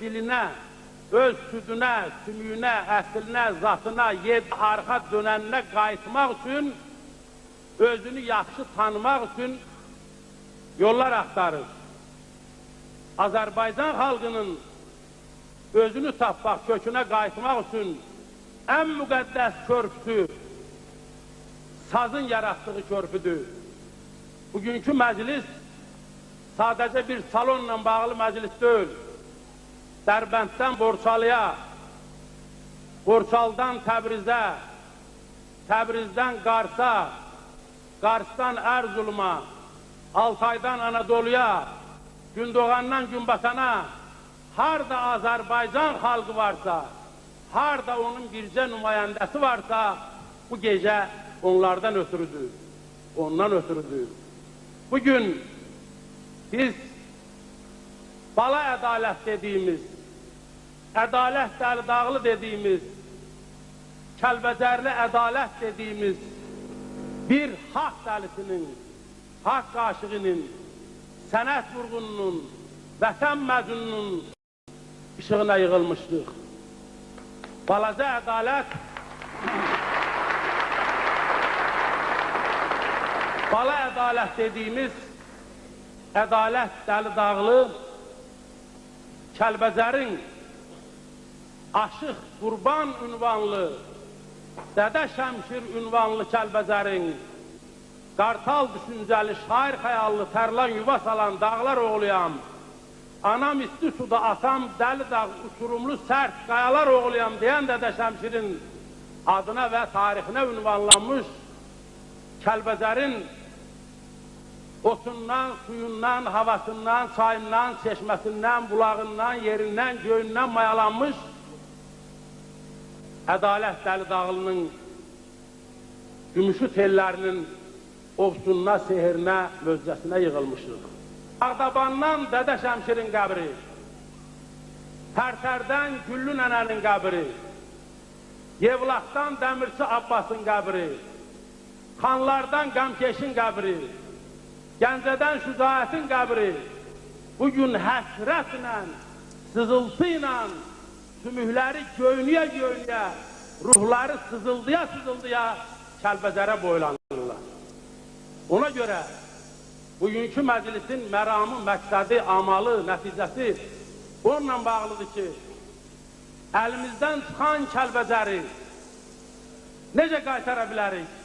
Dilinə, öz südünə, sümüyünə, əslinə, zatına, yed arxa dönəninə qayıtmaq üçün, özünü yaxşı tanımaq üçün yollar axtarır. Azərbaycan xalqının özünü tapmaq, kökünə qayıtmaq üçün ən müqəddəs körpüsü sazın yaratdığı körpüdür. Bugünkü məclis sadəcə bir salonla bağlı məclis deyil. Dərbənddən Borçalıya, Borçalıdan Təbrizə, Təbrizdən Qarsa, Qarsdan Ərzuluma, Altaydan Anadoluya, Gündoğandan Günbatana, harda Azərbaycan xalqı varsa, harda onun bircə nümayəndəsi varsa, bu gecə onlardan ötürüdür, ondan ötürüdür. Bugün biz bala ədalət dediyimiz, ədalət Dəlidağlı dediyimiz, Kəlbəcərli ədalət dediyimiz bir haqq dəlisinin, haqq aşığının, sənət vurğununun, vətən məcnununun işığına yığılmışdıq. Balaca ədalət, bala ədalət dediyimiz ədalət Dəlidağlı Kəlbəcərin Aşıq Qurban ünvanlı, Dədə Şəmşir ünvanlı Kəlbəcərin qartal düşüncəli, şair xəyallı, tərlan yuva salan dağlar oğluyam. Anam isti suda, atam Dəlidağ, uçurumlu sərt qayalar oğluyam deyən Dədə Şəmşirin adına və tarixinə ünvanlanmış Kəlbəcərin otundan, suyundan, havasından, çayından, çeşməsindən, bulağından, yerindən, göyündən mayalanmış Ədalət Dəlidağlının gümüşü tellərinin ovsununa, sehirinə, möcüzəsinə yığılmışıq. Ağdabandan Dədə Şəmşirin qəbri, Tərtərdən Güllü Nənənin qəbri, Yevlaxdan Dəmirçi Abbasın qəbri, Xanlardan Qəmkeşin qəbri, Gəncədən Şücaətin qəbri bugün həsrətlə, sızıltı ilə sümükləri göynüyə-göynüyə, ruhları sızıldıya-sızıldıya Kəlbəcərə boylanırlar. Ona görə bugünkü məclisin məramı, məqsədi, amalı, nəticəsi onunla bağlıdır ki, əlimizdən çıxan Kəlbəcəri necə qaytara bilərik?